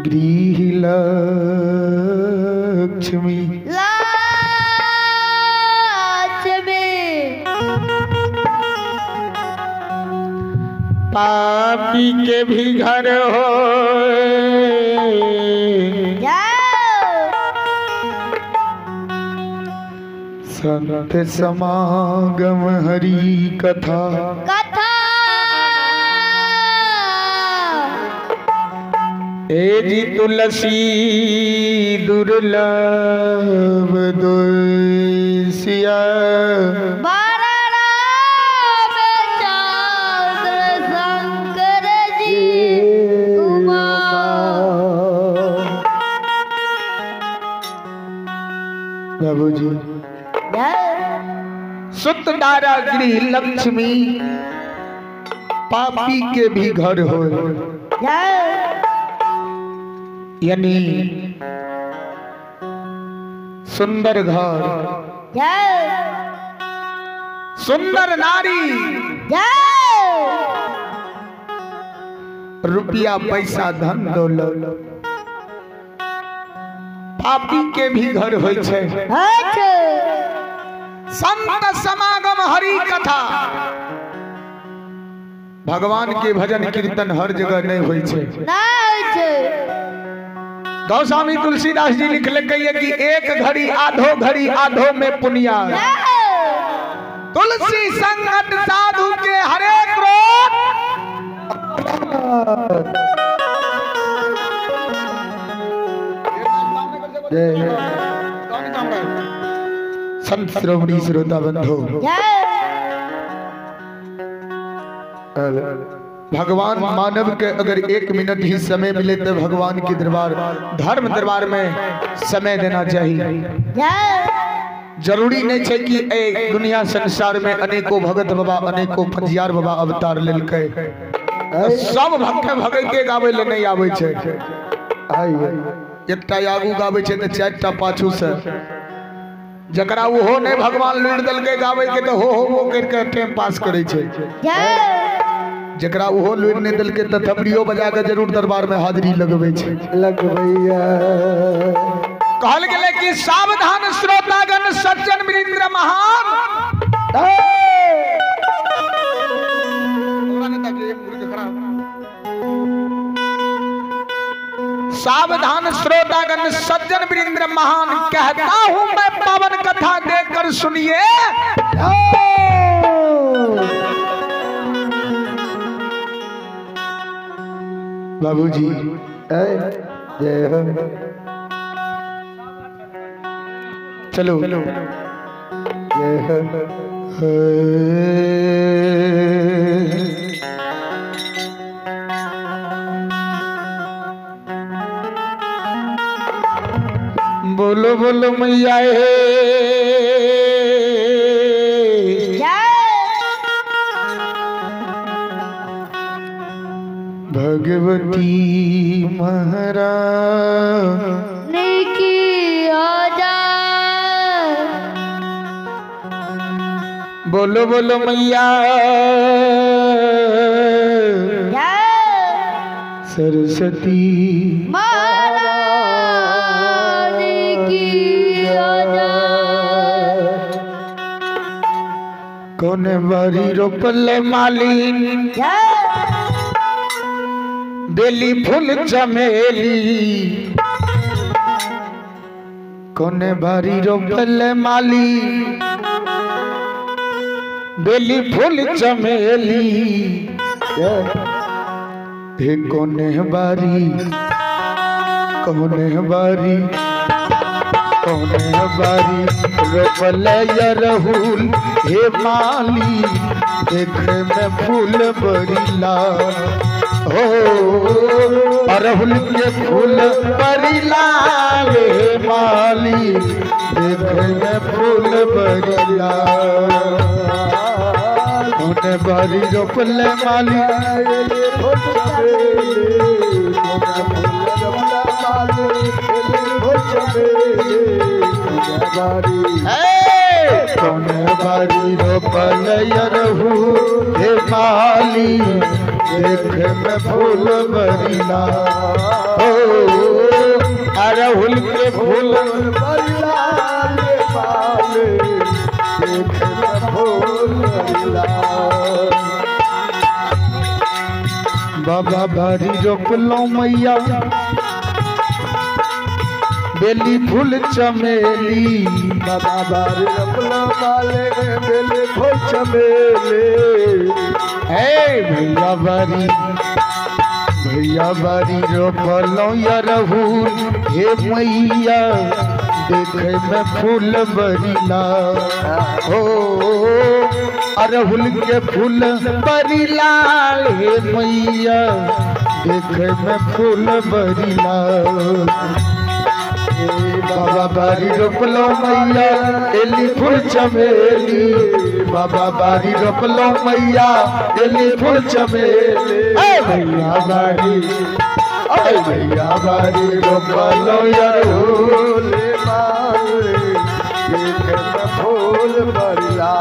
गृह लक्ष्मी पापी के भी घर हो संत समागम हरि कथा कथा। ए जी तुलसी दुर्लभ दुसिया बाबूजी सुत दारा गृह लक्ष्मी पापी के भी घर हो, यानी सुंदर घर, सुंदर नारी, रुपया पैसा धन दौलत पापी के भी घर हो। संत समागम हरि कथा, भगवान के भजन कीर्तन हर जगह नहीं होई छे। गोस्वामी तुलसीदास जी लिखलकै कि एक घड़ी आधो घड़ी आधो में पुनिया, तुलसी संगत साधु के हरेक रोज। संत श्रोमणी श्रोता बंधु, भगवान मानव के अगर एक मिनट ही समय मिले तो भगवान के दरबार, धर्म दरबार में समय देना चाहिए। जरूरी नहीं है कि ए दुनिया संसार में अनेकों भगत बाबा, अनेकों फजियार बाबा अवतार लेलकै, सब भक्त भगते गावे ले नहीं आवे छे। एकटा आगू गावे छे तो चारिटा पाछू से, जकरा ओहो नहीं भगवान लूट देलकै गावे के तो हो हो करके टाइम पास करे छे। जकरा ओहो लूट नहीं देलकै तो थपड़ियो बजा के जरूर दरबार में हाजिरी लगबै छे, लगबैया। कहल गेलै कि सावधान श्रोतागण सज्जन वीरेंद्र महान, सावधान श्रोतागण सज्जन वीरेंद्र महान, कहता हूं मैं पावन कथा देकर सुनिए। बाबूजी जय हो। चलो जय हो। बोलो बोलो मैया हे, भगवती महारानी की हो जाए। बोलो बोलो मैया सरस्वती महारानी की हो जाए। कौन बारी रोपल मालिन बेली फूल चमेली, कौन बारी रोपल माली बेली फूल चमेली, हे कौन बारी, कौन बारी, कौन बारी रोपल अरहुल हे माली, देखे में फूल बड़ी लाल हो, अरहुल के फूल बड़ी लाल हे माली, देखे में फूल बड़ी लाल। कौन बारी रोपल माली कौन बारी रोपल अरहुल हे माली देखे में फूल बरिला ओ अरहुल के फूल बरिला हे माली देखे में फूल बरिला। बाबा बारी रोपलो मैया बेली फूल चमेली बाबा बारी रोपलो माले बेली फूल चमेली। हे भैया बारी रोपलो अरहुल हे मैया देखे में फूल बरिला हो अरहुल के फूल बरिला हे मैया देखे में फूल बरिला। बाबा बारी रोपलो मैया बेली फूल चमेली बाबा बारी रोपलो मैया बेली फूल चमेली। भैया बारी रोपलो अरहुल देखे में फूल बरिला।